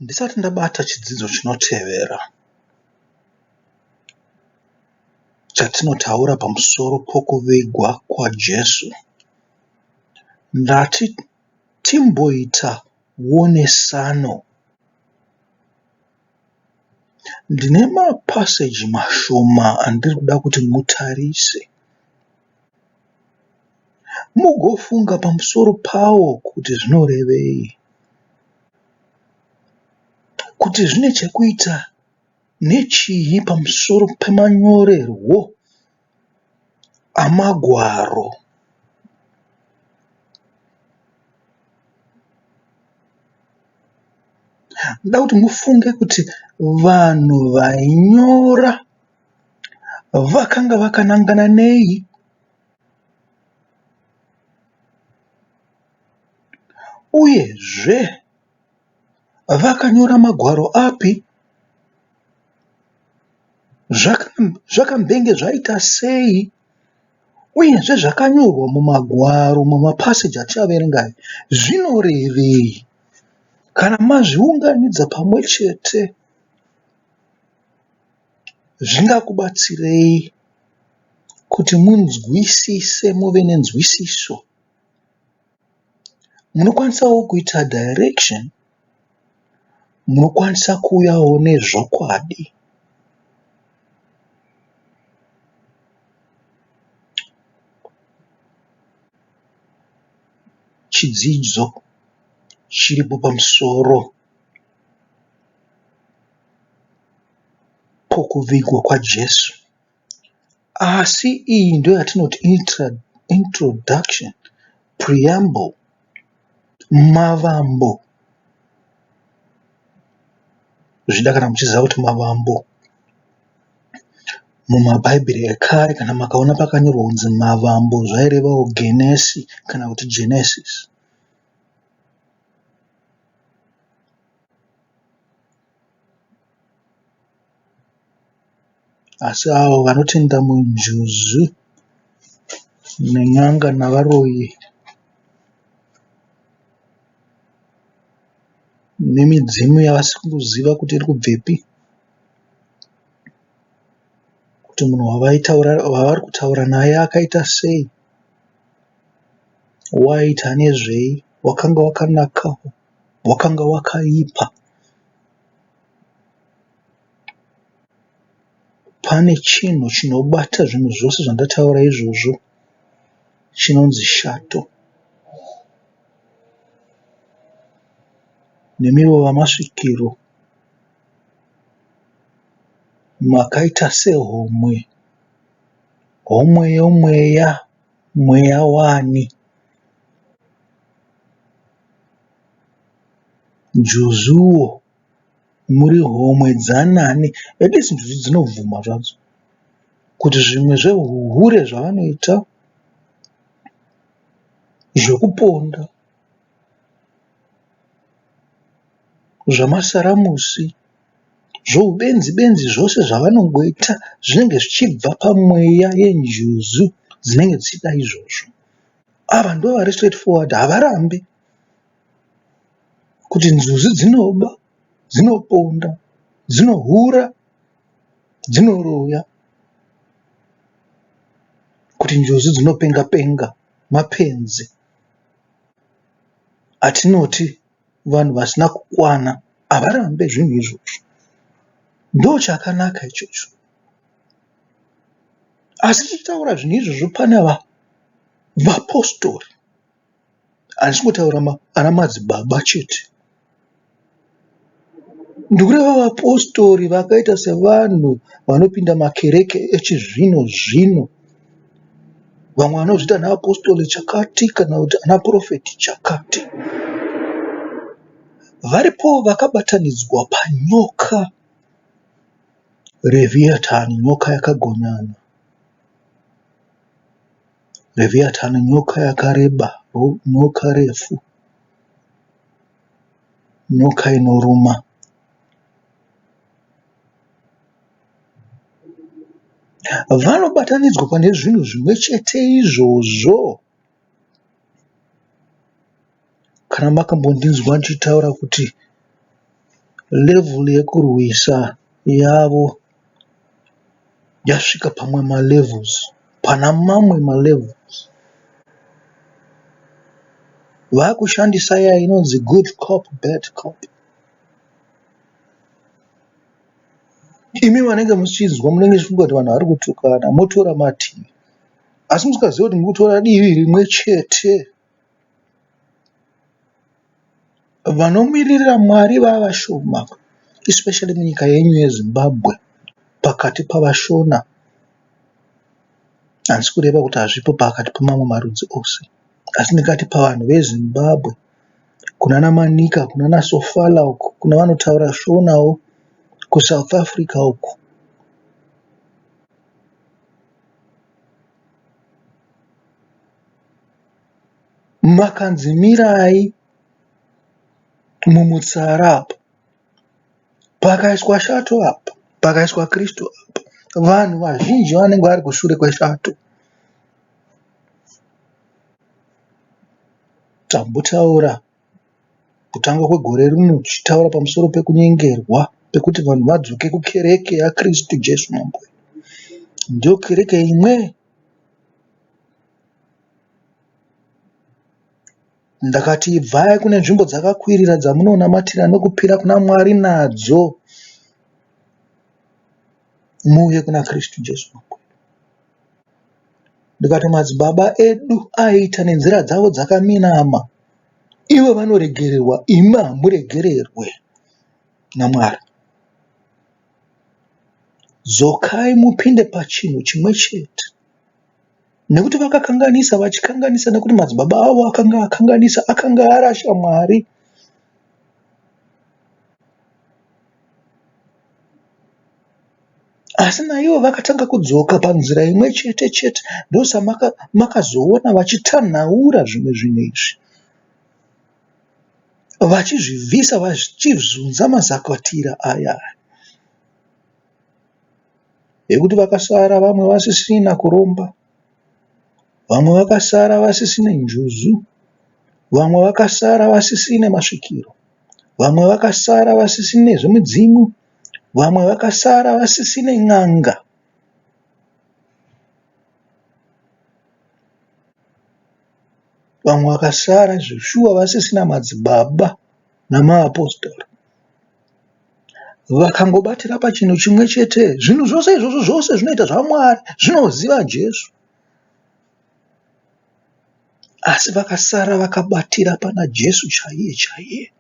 Ndisati ndabata chidzidzo chinotevera chatinotaura pamusoro pokuvigwa kwaJesu, ndati timboita wonesano. Ndine mapaseji mashoma andiri kuda kuti mutarise mugofunga pamusoro pawo kuti zvinorevei. Kuti zvine chekuita nechii pamusoro pemanyorerwo aMagwaro. Ndoda kuti mufunge kuti vanhu vainyora vakanga vakanangana nei? Uyezve vakanyora magwaro api? Zvakambenge zvaita sei? Uyezve zvakanyorwa mumagwaro mumapaseji atichaverenga aya zvinorevei? Kana mazviunganidza pamwe chete zvingakubatsirei kuti munzwisise muve nenzwisiso? Munokwanisawo kuita direction, munokwanisa kuuyawo nezvokwadi. Chidzidzo chiripo pamusoro pokuvigwa kwaJesu. Asi iyi ndiyo yatinoti introduction, preamble, mavambo. Zvichida kana muchiziva kuti mavambo mumabhaibheri ekare kana makaona pakanyorwa kunzi mavambo zvairevawo Genesi kana kuti Genesis. Asi avo vanotenda munjuzu nen'anga navaroyi nemidzimu yavasikuziva kuti iri kubvepi, kuti munhu wavari kutaura naye akaita sei, waiita nezvei, wakanga wakanaka, wakanga wakaipa. Pane chinhu chinobata zvinhu zvose zvandataura izvozvo chinonzi shato. Nemiwo vamasvikiro makaita sehomwe, homwe yomweya, mweya wani? Njuzuwo muri homwe dzanani at least njuzu dzinobvuma zvadzo kuti zvimwe zvehuhure zvavanoita zvekuponda zvamasaramusi zvoubenzi benzi zvose zvavanongoita zvinenge zvichibva pamweya yenjuzu dzinenge dzichida izvozvo. Ava ndovari straight forward havarambi. Kuti njuzu dzinoba, dzinoponda, dzinohura, dzinoroya, kuti njuzu dzinopenga penga mapenzi atinoti vanhu vasina kukwana havarambe zvinhu izvozvo. Ndochakanaka ichocho. Asi tichitaura zvinhu izvozvo pane vapostori Handisi kungotaura ana madzibaba chete. Ndikureva vapostori vakaita sevanhu vanopinda makereke echizvino zvino. Vamwe vanozviita ana apostori chakati kana kuti ana purofeti chakati. Varipo vakabatanidzwa panyoka Revhiatani nyoka yakagonyana. Revhiatani nyoka yakareba, nyoka refu, nyoka inoruma. Vanobatanidzwa pane zvinhu zvimwe chete izvozvo. Kana makambondinzwa ndichitaura kuti. Level yekurwisa yavo yasvika pamwe malevels, pana mamwe malevels. Vakushandisa iya inonzi good cop bad cop. Imi vanenge muchinzwa munenge muchifunga kuti vanhu vari kutukana motora mativi asi musingazive kuti muri kutora divi rimwe chete. Vanomiririra Mwari vavashoma especially munyika yenyu yeZimbabwe pakati pavaShona. Handisi kureva kuti hazvipo pakati pemamwe marudzi ose asi ndingati pavanhu veZimbabwe kunana Manica, kunana Sofala uko, kune vanotaura Shonawo kuSouth Africa uko. Makanzi mirai mumutsara apa. Pakaiswa shato apa, pakaiswa Kristu apa, vanhu vazhinji vanenge vari kushure kweshato. Tambotaura kutanga kwegore rino tichitaura pamusoro pekunyengerwa pekuti vanhu vadzoke kukereke yaKristu Jesu Mambo. Ndiyo kereke imwe Ndakati ibvai kune nzvimbo dzakakwirira dzamunonamatira nokupira kuna Mwari nadzo muuye kuna Kristu Jesu. Ndikati madzibaba edu aiita nenzira dzavo dzakaminama, ivo vanoregererwa, imi hamuregererwe naMwari. Dzokai mupinde pachinhu chimwe chete. Nekuti vakakanganisa vachikanganisa nekuti madzibaba avo akanga akanganisa akanga arasha Mwari. Asi naivo vakatanga kudzoka panzira imwe chete chete ndosamakazoona vachitanhaura zvimwe zvinhu izvi. Vachizvibvisa vachizunza mazakwatira aya. Nekuti vakasara vamwe vasisina kuromba, vamwe vakasara vasisina njuzu, vamwe vakasara vasisina masvikiro, vamwe vakasara vasisina zvemidzimu, vamwe vakasara vasisina n'anga. Vamwe vakasara zveshuwa vasisina madzibaba namaapositora. Vakangobatira pachinhu chimwe chete, zvinhu zvose izvozvo zvose zvinoita zvaMwari, zvinoziva Jesu. Asi vakasara vakabatira pana Jesu chaiye chaiye.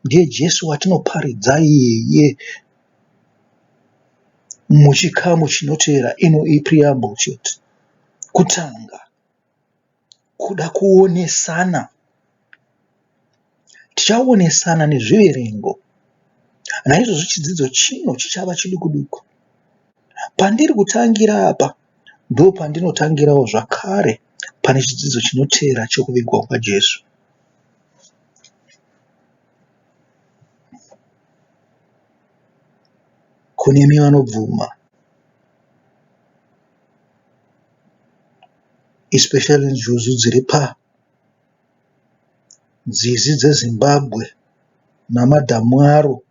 Ndiye Jesu watinoparidza iyeye muchikamu chinoteera ino ipreamble chete. Kutanga. Kuda kuonesana. Tichaonesana nezviverengo. Naizvozvo chidzidzo chino chichava chiduku duku. Pandiri kutangira apa ndopandinotangirawo zvakare pane chidzidzo chinoteera chokuvigwa kwaJesu. Kunemi vanobvuma. Especially njuzu dziri pa nzizi dzeZimbabwe namadhamu aro,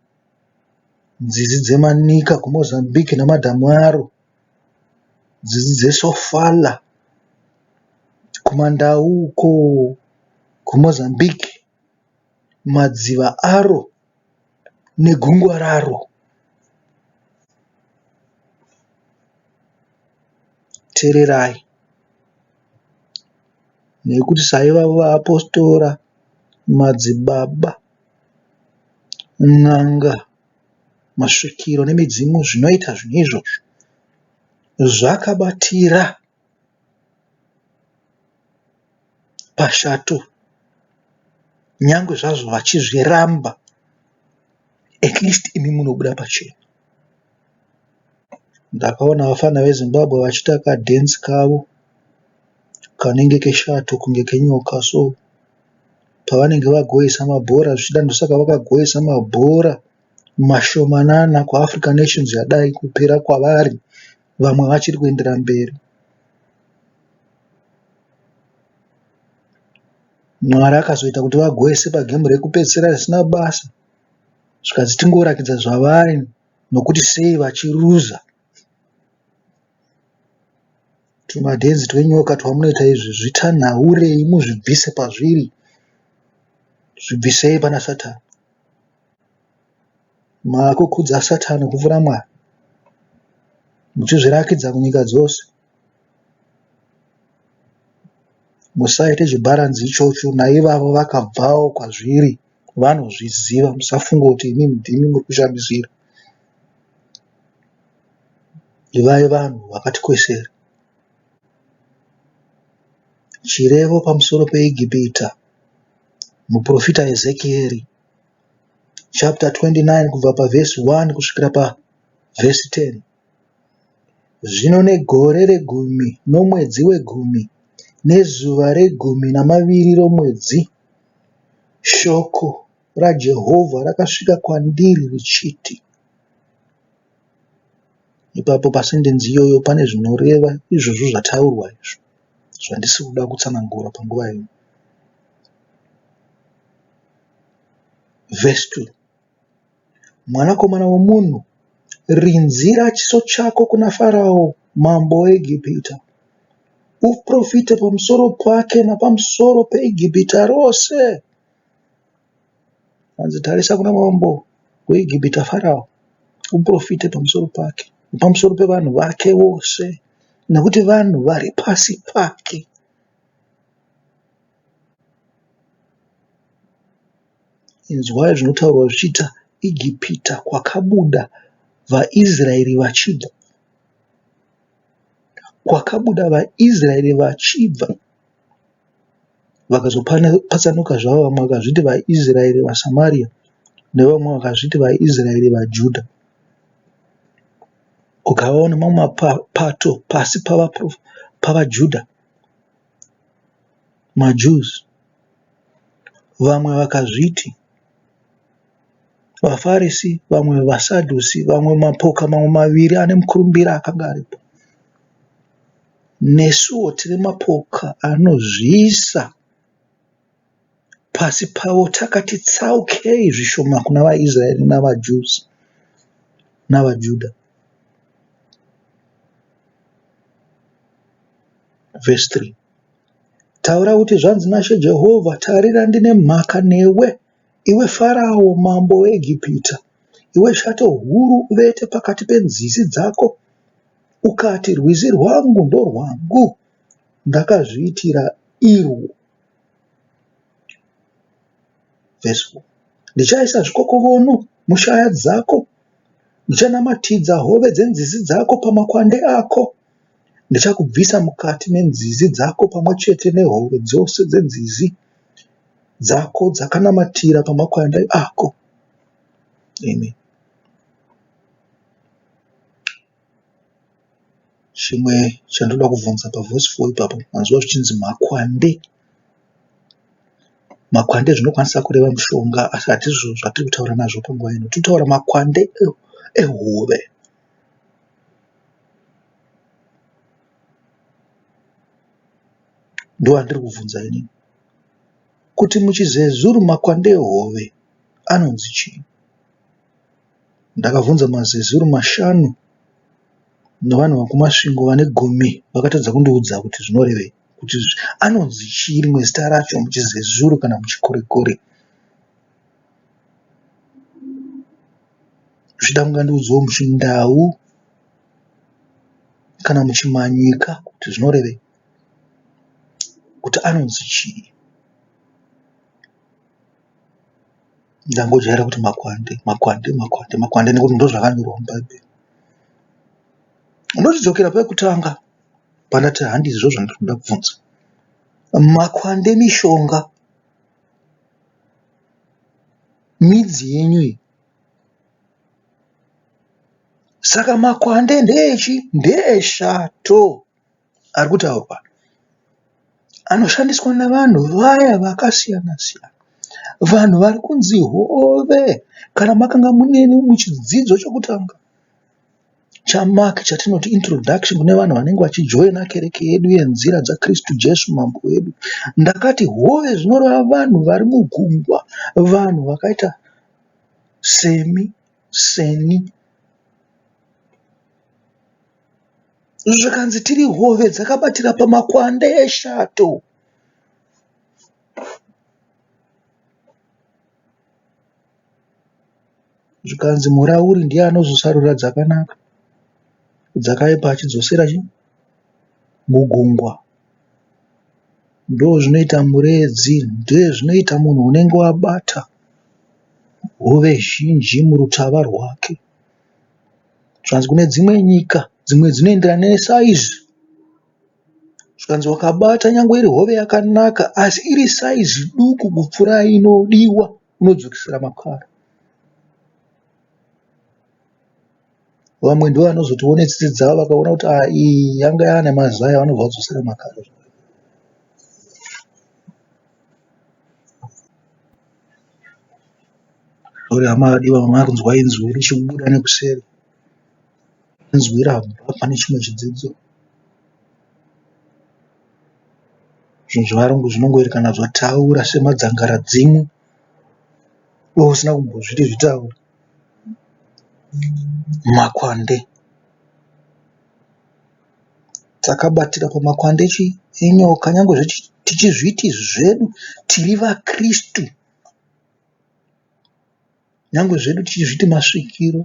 nzizi dzeManica kuMozambique namadhamu aro, nzizi dzeSofala kumaNdau uko kuMozambique, madziva aro negungwa raro. Tererai, nekuti saivavo vaapostora, madzibaba, n'anga, masvikiro nemidzimu zvinoita zvinhu izvozvo zvakabatira pashato nyangwe zvazvo vachizviramba at least imi munobuda pachena. Ndakaona vafana veZimbabwe vachiita kadance kavo kanenge keshato kunge kenyoka so. Pavanenge vagohwesa mabhora zvichida ndosaka vakagohwesa mabhora mashomanana kuAfrica Nations yadai kupera kwavari vamwe vachiri kuendera mberi. Mwari akazoita kuti vagohwese pagemu rekupedzisira risina basa. Zvikanzi tingoratidza zvavari nokuti sei vachiruza. Tumadhenzi twenyoka twamunoita izvi zvitanhaurei muzvibvise pazviri. Zvibvisei pana Satani. Maakukudza Satani kupfuura Mwari. Muchizvirakidza kunyika dzose. Musaite chibharanzi ichocho naivavo vakabvawo kwazviri vanozviziva musafunga kuti imimi ndimi muri kushamisira. Ivai vanhu vakati kwesere. Chirevo pamusoro peEgipita, muprofita Ezekieri chapter 29 kubva pavhesi 1 kusvikira pavhesi 10. Zvino negore regumi nomwedzi wegumi nezuva regumi namaviri romwedzi, shoko raJehovha rakasvika kwandiri richiti. Ipapo pasendenzi iyoyo pane zvinoreva izvozvo zvataurwa izvo zvandisiri kuda kutsanangura panguva ino. Vhesi 2. Mwanakomana womunhu, rinzira chiso chako kuna Farao mambo weEgipita, uprofite pamusoro pake napamusoro peEgipita rose. Hanzi tarisa kuna mambo weEgipita Farao, uprofite pamusoro pake napamusoro pevanhu vake vose, nekuti vanhu vari pasi pake. Inzwai zvinotaurwa zvichiita Egipita kwakabuda vaIsraeri vachibva. Kwakabuda vaIsraeri vachibva vakazopatsanuka zvavo vamwe vakazviti vaIsraeri vaSamaria nevamwe vakazviti vaIsraeri vaJudha. Kukavawo nemamwe mapato pasi pavaJudha maJews. Vamwe vakazviti vaFarisi, vamwe vaSadhusi, vamwe mapoka mamwe maviri ane mukurumbira akanga aripo. Nesuwo tiri mapoka anozviisa pasi pavo takati tsaukei zvishoma kuna vaIsraeri navaJews navaJudha. Vhesi 3. Taura uti, Zvanzi naShe Jehovha, Tarira, ndine mhaka newe, iwe Farao mambo weEgipita, iwe shato huru uvete pakati penzizi dzako, ukati, Rwizi rwangu ndorwangu, ndakazviitira irwo. Vhesi 4. Ndichaisa zvikokovono mushaya dzako, ndichanamatidza hove dzenzizi dzako pamakwande ako. Ndichakubvisa mukati menzizi dzako pamwe chete nehove dzose dzenzizi dzako dzakanamatira pamakwande ako. Amen. Chimwe chandoda kubvunza pavhesi 4 ipapo manzwa zvichinzi makwande. Makwande zvinokwanisa kureva mushonga asi hatizvo zvatiri kutaura nazvo panguva ino. Tiri kutaura makwande ehove. Ndoandiri kubvunza inini kuti muchiZezuru makwande ehove anonzi chii? Ndakabvunza maZezuru mashanu nevanhu vekuMasvingo vane gumi vakatadza kundiudza kuti zvinorevei kuti anonzi chii rimwe zita racho muchiZezuru kana muchiKorekore. Zvichida mungandiudzawo muchiNdau kana muchiManyika kuti zvinorevei kuti anonzi chii. Ndangojaira kuti makwande makwande makwande makwande nekuti ndozvakanyorwa mubhaibheri. Ndochidzokera pekutanga pandati handizvo zvandiri kuda kubvunza. Makwande mishonga midzi yenyu iyi. Saka makwande ndeechi? Ndeeshato ari kutaurwa anoshandiswa navanhu vaya vakasiyana siyana. Vanhu vari kunzi hove kana makanga muneni muchidzidzo chokutanga chaMark chatinoti introduction kune vanhu vanenge vachijoina kereke yedu yenzira dzaKristu Jesu mambo wedu. Ndakati hove zvinoreva vanhu vari mugungwa, vanhu vakaita. Semi, seni. Zvikanzi tiri hove dzakabatira pamakwande eshato. Zvikanzi murauri ndiye anozosarura dzakanaka, dzakaipa achidzosera chii? Mugungwa. Ndozvinoita muredzi, ndozvinoita munhu unenge wabata hove zhinji murutava rwake. Zvikanzi kune dzimwe nyika dzimwe dzinoenderana nesaizi. Zvikanzi wakabata nyangwe iri hove yakanaka asi iri saizi duku kupfuura inodiwa unodzokesera makaro. Vamwe ndovanozotiwo netsitsi dzavo vakaona kuti ah, iyi yanga yaane mazai vanobva vadzosera makaro. Sorry hama vadiwa makunzwa inzwi richibuda nekuseri. Inzwi rabva pane chimwe chidzidzo. Zvinhu zvevarungu zvinongoerekana zvataura semadzangaradzimu iwe usina kumbozviti zvitaure. Makwande. Takabatira pamakwande echii? Enyoka nyangwe tichizviti zvedu tiri vaKristu. Nyangwe zvedu tichizviti masvikiro,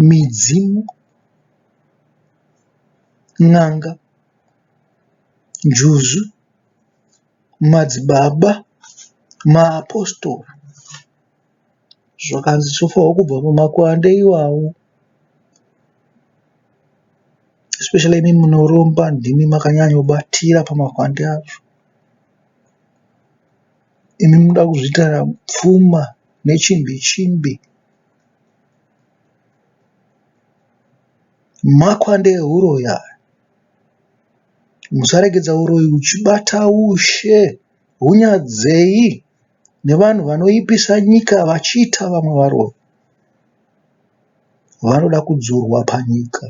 midzimu, n'anga, njuzu, madzibaba, maapostora. Zvakanzi tinofanirwa kubva pamakwande iwawo. Especially imi munoromba ndimi makanyanyobatira pamakwande acho. Imi munoda kuzviita pfuma nechimbi chimbi. Makwande ehuroyi aya. Musaregedza huroyi huchibata ushe. Hunyadzei nevanhu vanoipisa nyika vachiita vamwe varoyi. Vanoda kudzurwa panyika.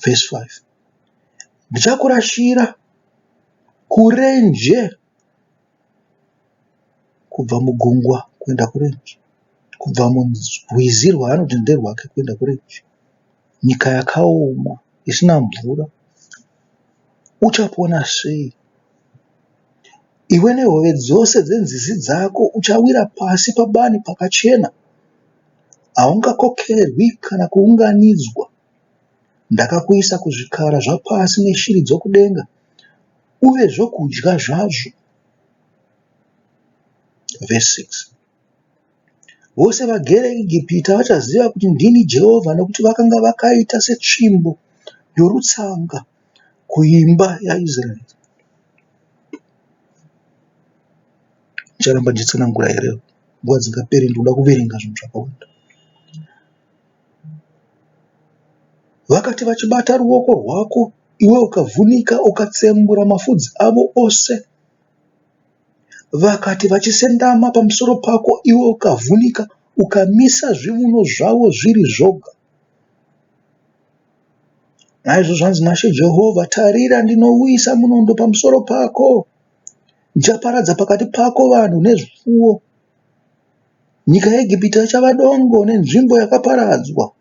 Vhesi 5 Ndichakurashira kurenje kubva mugungwa kuenda kurenje, kubva murwizi rwaanoti nderwake kuenda kurenje, nyika yakaoma isina mvura. Uchapona sei? Iwe nehove dzose dzenzizi dzako uchawira pasi pabani pakachena, haungakokerwi kana kuunganidzwa. Ndakakuisa kuzvikara zvapasi neshiri dzokudenga, uve zvokudya zvazvo. Vhesi 6 Vose vagere Egipita vachaziva kuti ndini Jehovha, nokuti vakanga vakaita setsvimbo yorutsanga kuimba yaIsraeri. Ndicharamba ndichitsanangura here nguva dzingaperi ndinoda kuverenga zvinhu zvakawanda. Vakati vachibata ruoko rwako, iwe ukavhunika ukatsembura mafudzi avo ose. Vakati vachisendama pamusoro pako, iwe ukavhunika ukamisa zvivuno zvavo zviri zvoga. Naizvozvo zvanzi naShe Jehovha, tarira, ndinouyisa munondo pamusoro pako, ndichaparadza pakati pako vanhu nezvipfuwo. Nyika yeEgipita ichava dongo nenzvimbo yakaparadzwa.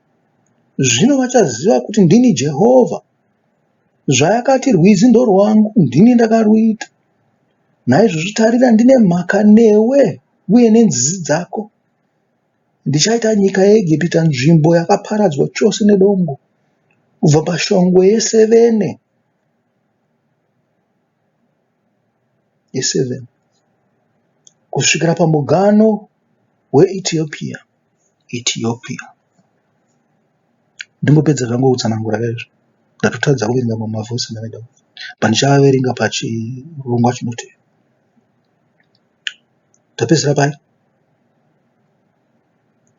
Zvino vachaziva kuti ndini Jehovha. Zvayakati, Rwizi ndorwangu, ndini ndakaruita. Naizvozvo tarira, ndine mhaka newe uye nenzizi dzako. Ndichaita nyika yeEgipita nzvimbo yakaparadzwa chose nedongo, kubva pashongwe yeSevene yeSevene kusvikira pamugano weEtiopia. Ethiopia. Ndingopedza zvangu kutsanangura kaizvo. Ndatotadza kuverenga mamwe mavhesi andanga but ndichaaverenga pachirongwa chinotevera. Tapedzera pai?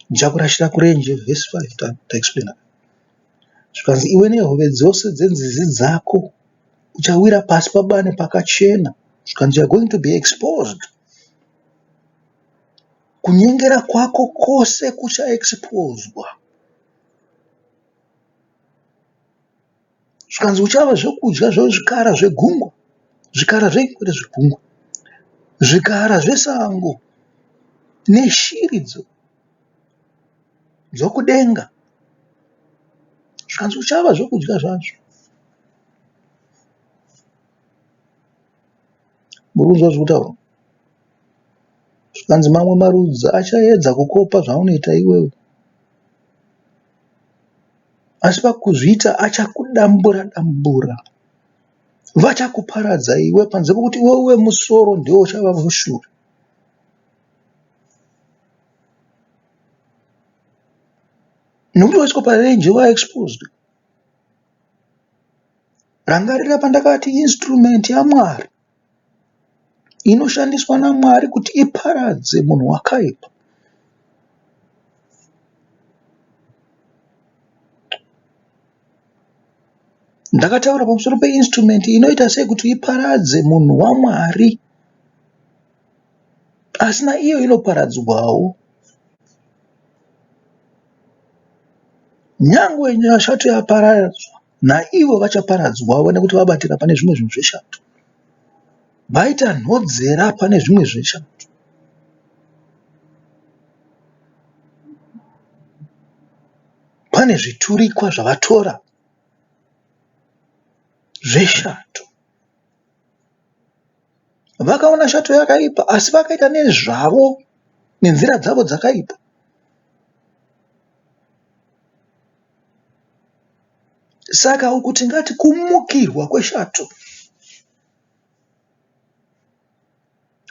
Ndichakurashira kurenje vhesi 5 taexplaina. Zvikanzi iwe nehove dzose dzenzizi dzako uchawira pasi pabani pakachena. Zvikanzi you are going to be exposed. Kunyengera kwako kwose kuchaexposwa. Zvikanzi uchava zvokudya zvezvikara zvegungwa. Zvikara zvei? Kwete zvegungwa. Zvikara zvesango neshiri dzokudenga. Zvikanzi uchava zvokudya zvazvo. Muri kunzwa zviri kutaurwa? Zvikanzi mamwe marudzi achaedza kukopa zvaunoita iwewe. Asi pakuzviita achakudambura dambura. Vachakuparadza iwe panze pokuti iwe uve musoro ndiwe uchava mushure. Nokuti waiswa parenje waexposed. Rangarira pandakati instrument yaMwari inoshandiswa naMwari kuti iparadze munhu wakaipa. Ndakataura pamusoro peinstrument inoita sei kuti iparadze munhu waMwari asi naiyo inoparadzwawo. Nyangwe nyashato yaparadzwa naivo vachaparadzwawo nekuti vabatira pane zvimwe zvinhu zveshato. Vaita nhodzera pane zvimwe zveshato. Pane zviturikwa zvavatora zveshato. Vakaona shato yakaipa asi vakaita nezvavo nenzira dzavo dzakaipa. Saka uku tingati kumukirwa kweshato.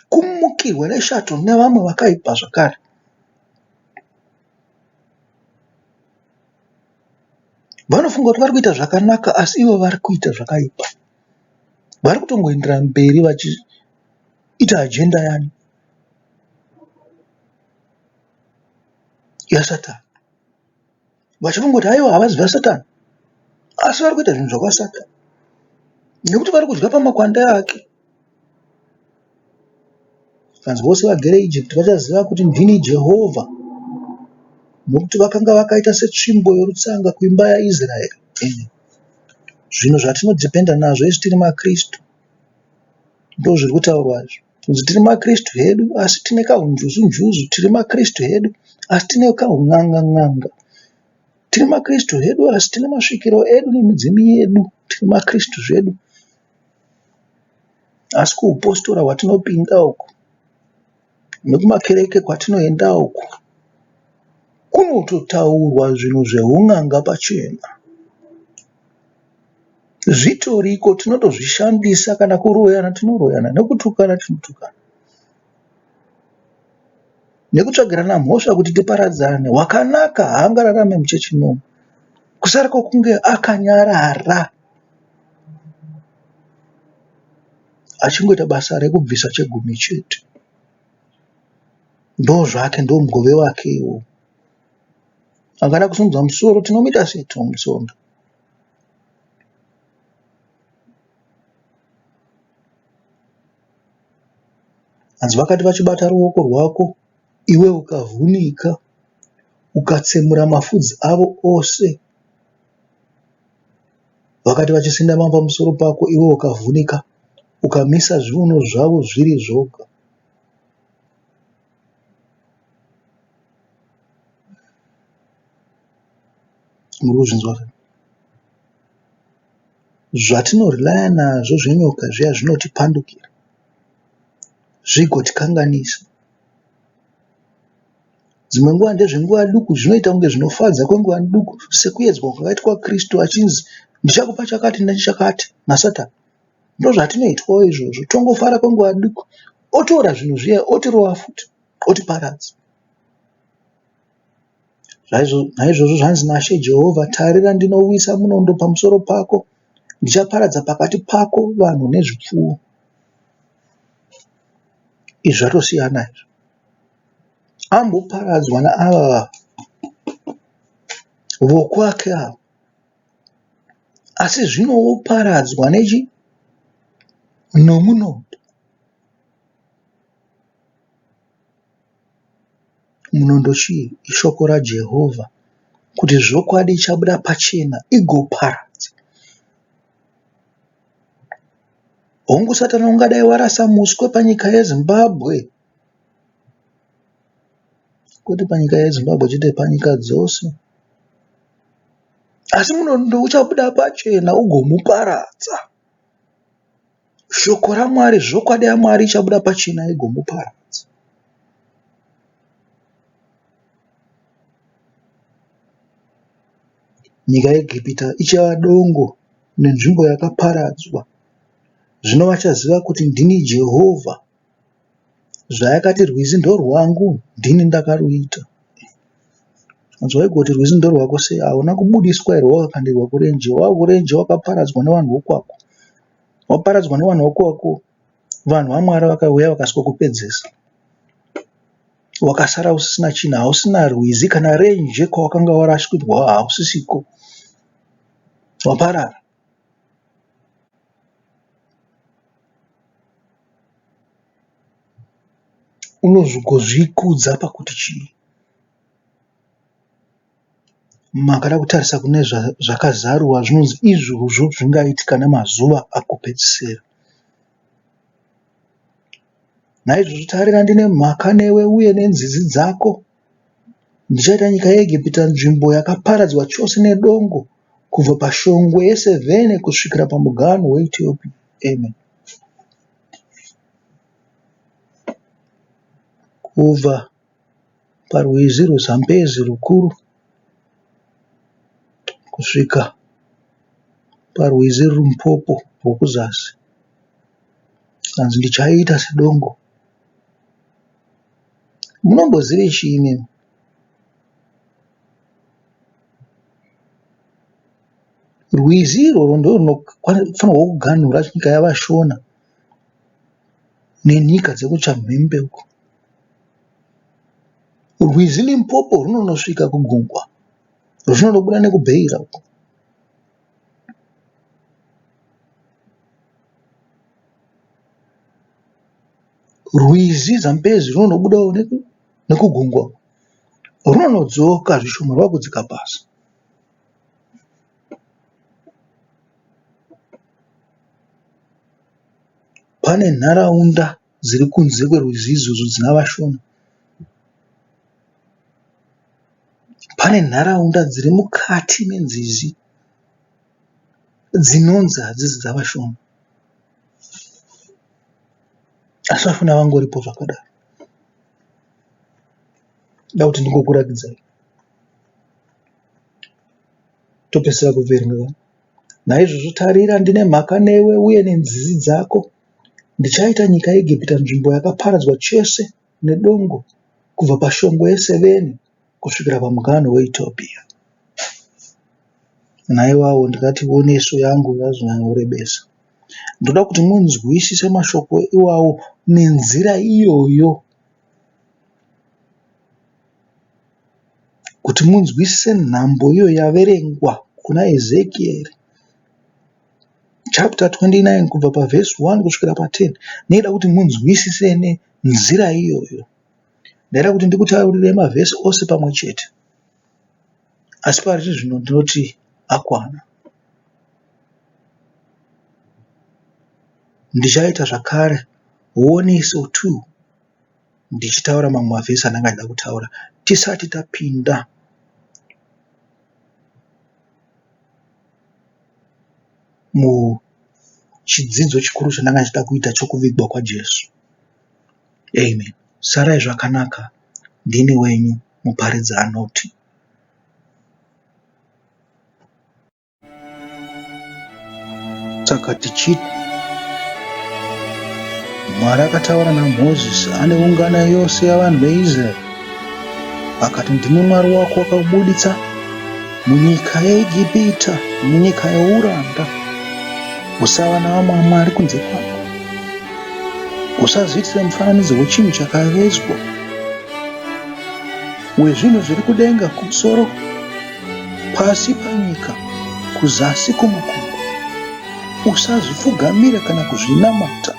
Kumukirwa neshato nevamwe vakaipa zvakare. Vanofunga kuti vari kuita zvakanaka asi ivo vari kuita zvakaipa. Vari kutongoenderera mberi vachiita ajenda yani? YaSatani. Vachifunga kuti haiwa havazi vaSatani asi vari kuita zvinhu zvakwaSatani nekuti vari kudya pamakwande ake. Zvikanzi vose vagere Ijipiti vachaziva kuti ndini Jehovha nokuti vakanga vakaita setsvimbo yorutsanga kuimba yaIsraeri. Zvinhu zvatinodhipenda nazvo isu tiri maKristu ndozviri kutaurwa izvi. Kunzi tiri maKristu hedu asi tine kahunjuzu njuzu, tiri maKristu hedu asi tine kahun'anga n'anga. Tiri maKristu hedu asi tine masvikiro edu nemidzimu yedu. Tiri maKristu zvedu asi kuhupositora hwatinopinda uku nekumakereke kwatinoenda uku kunototaurwa zvinhu zvehun'anga pachena. Zvitoriko tinotozvishandisa kana kuroyana tinoroyana nekutukana tinotukana. Nekutsvagirana mhosva kuti tiparadzane. Wakanaka haangararame muchechi imomo kusara kwekunge akanyarara achingoita basa rekubvisa chegumi chete. Ndozvake ndomugove wake iwowo. Akada kusimudza musoro tinomuita sei tinomutsonda. Hanzi vakati vachibata ruoko rwako iwe ukavhunika ukatsemura mafudzi avo ose. Vakati vachisendama pamusoro pako iwe ukavhunika ukamisa zviuno zvavo zviri zvoga. Muri kuzvinzwa ka? Zvatinorelaya nazvo zvenyoka zviya zvinotipandukira zvigotikanganisa. Dzimwe nguva ndezvenguva duku zvinoita kunge zvinofadza kwenguva duku sekuedzwa kwakaitwa Kristu achinzi ndichakupa chakati nechakati naSatani. Ndozvatinoitwawo izvozvo tongofara kwenguva duku otora zvinhu zviya otirova futi otiparadza. Naizvozvo zvanzi naShe Jehovha, Tarira, ndinouyisa munondo pamusoro pako, ndichaparadza pakati pako vanhu nezvipfuwo. Izvi zvatosiyana izvi. Amboparadzwa naava vokwake ava, asi zvino woparadzwa nechi nomunondo. Munondo chii? Ishoko raJehovha kuti zvokwadi ichabuda pachena igoparadza. Hongu Satani ungadai warasa muswe panyika yeZimbabwe, kwete panyika yeZimbabwe chete, panyika dzose. Asi munondo uchabuda pachena ugomuparadza. Shoko raMwari, zvokwadi yaMwari ichabuda pachena igomuparadza. Nyika yeEgipita ichava dongo nenzvimbo yakaparadzwa. Zvino vachaziva kuti ndini Jehovha. Zvayakati rwizi ndorwangu, ndini ndakaruita. Zvaigoti kuti rwizi ndorwako sei? Hauna kubudiswa here wakakandirwa kurenje? Wava kurenje wakaparadzwa nevanhu vokwako. Waparadzwa nevanhu vokwako, vanhu vaMwari vakauya vakasvikokupedzesa. Wakasara usisina chinhu, hausina rwizi kana renje kwawakanga warashikirwa hausisiko. Waparara. Unozogozvikudza pakuti chii? Makada kutarisa kune zvakazarurwa zvinonzi izvozvo zvingaitika nemazuva akupedzisira. Naizvozvo tarira ndine mhaka newe uye nenzizi dzako. Ndichaita nyika yeEgipita nzvimbo yakaparadzwa chose nedongo kubva pashongwe yeSevhene kusvikira pamuganhu weEtiopia. Amen. Kubva parwizi rweZambezi rukuru kusvika parwizi Limpopo rwekuzasi. Zvikanzi ndichaita sedongo. Munombozivei chii imimi? Rwizi irworwo ndorunofanirwa kuganhura nyika yavaShona nenyika dzekuchamhembe uko. Rwizi Limpopo runonosvika kugungwa ruchinonobuda nekuBeira uko. Rwizi Zambezi runonobudawo nekugungwa uko. Runonodzoka zvishoma rwakudzika pasi. Pane nharaunda dziri kunze kwerwizi izvozvo dzina vaShona. Pane nharaunda dziri mukati menzizi dzinonzi hadzisi dzavaShona. Asi vaShona vangoripo zvakadaro. Ndoda kuti ndingokuratidzai. Topedzisira kuverenga. Naizvozvo tarira, ndine mhaka newe uye nenzizi dzako. Ndichaita nyika yeEgipita nzvimbo yakaparadzwa chose nedongo kubva pashongwe yeSeveni kusvikira pamuganhu weEtiopia. Naiwawo ndikati oneso yangu yazonyanyorebesa. Ndoda kuti munzwisise mashoko iwawo nenzira iyoyo. Kuti munzwisise nhambo iyo yaverengwa kuna Ezekieri chapter 29 kubva pavhesi 1 kusvikira pa 10 ndaida kuti munzwisise nenzira iyoyo. Ndaida kuti ndikutaurirei mavhesi ose pamwe chete. Asi pari zvino ndinoti akwana. Ndichaita zvakare woniso 2 ndichitaura mamwe mavhesi andanga ndichida kutaura tisati tapinda muchidzidzo chikuru chandanga ndichida kuita chokuvigwa kwaJesu. Amen. Sarai zvakanaka. Ndini wenyu muparidzi anoti. Saka tichiti Mwari akataura naMozisi ane ungano yose yavanhu veIsraeri akati, Ndini Mwari wako wakakubuditsa munyika yeIgipita, munyika youranda. Usava navamwe vamwari kunze kwangu. Usazviitire mufananidzo wechinhu chakavezwa, wezvinhu zviri kudenga kumusoro Pasi panyika, kuzasi kwomakungwa. Usazvipfugamira kana kuzvinamata,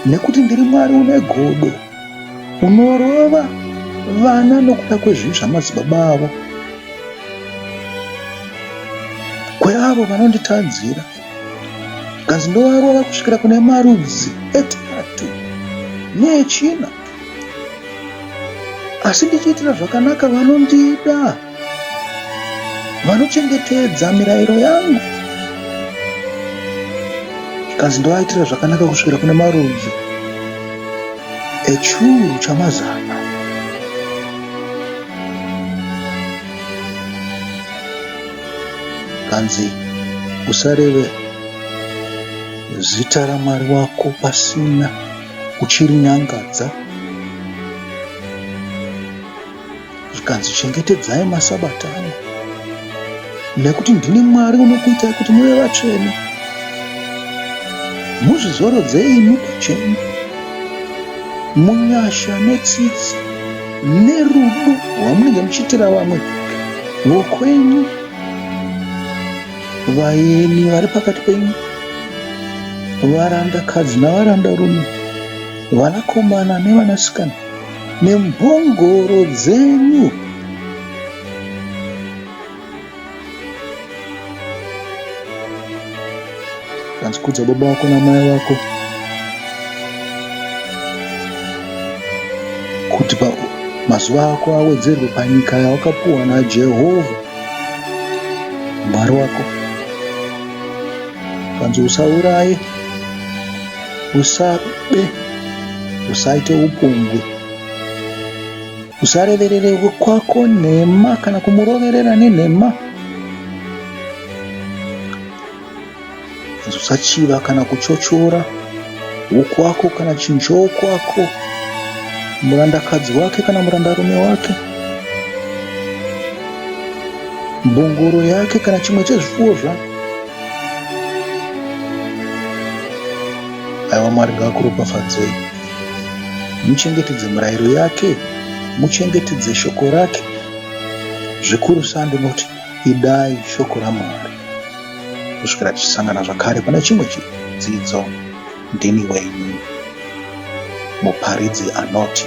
nekuti ndiri Mwari une godo, unorova vana nokuda kwezvivi zvamadzibaba avo, kweavo vanonditadzira. Zvikanzi ndovarova kusvikira kune marudzi etatu neechina. Asi ndichiitira zvakanaka vanondida, vanochengetedza mirayiro yangu. Zvikanzi ndovaitira zvakanaka kusvikira kune marudzi echiuru chamazana. Zvikanzi usareve zita raMwari wako pasina uchirinyangadza. Zvikanzi chengetedzai masabata angu nekuti ndini Mwari unokuitai kuti muve vatsvene. Muzvizorodze imi pachenyu munyasha netsitsi nerudo rwamunenge muchiitira vamwe vokwenyu, vaeni vari pakati penyu, varandakadzi navarandarume, vanakomana nevanasikana, nembongoro dzenyu. Kanzi kudza baba vako namai vako kuti mazuva ako awedzerwe panyika yawakapuwa naJehovha Mwari wako. Kanzi usauraye, usabe, usaite upombwe. Usareverere kwako nhema kana kumuroverera nenhema. Usachiva kana kuchochora wokwako kana chinhu chowokwako, murandakadzi wake kana murandarume wake, mbongoro yake kana chimwe chezvipfuwo zvake. Aiwa Mwari ngaakuropafadzei. Muchengetedze mirayiro yake, muchengetedze shoko rake. Zvikurusa ndinoti idai shoko raMwari. Kusvikira tichisangana zvakare pane chimwe chidzidzo, ndini wenyu muparidzi anoti.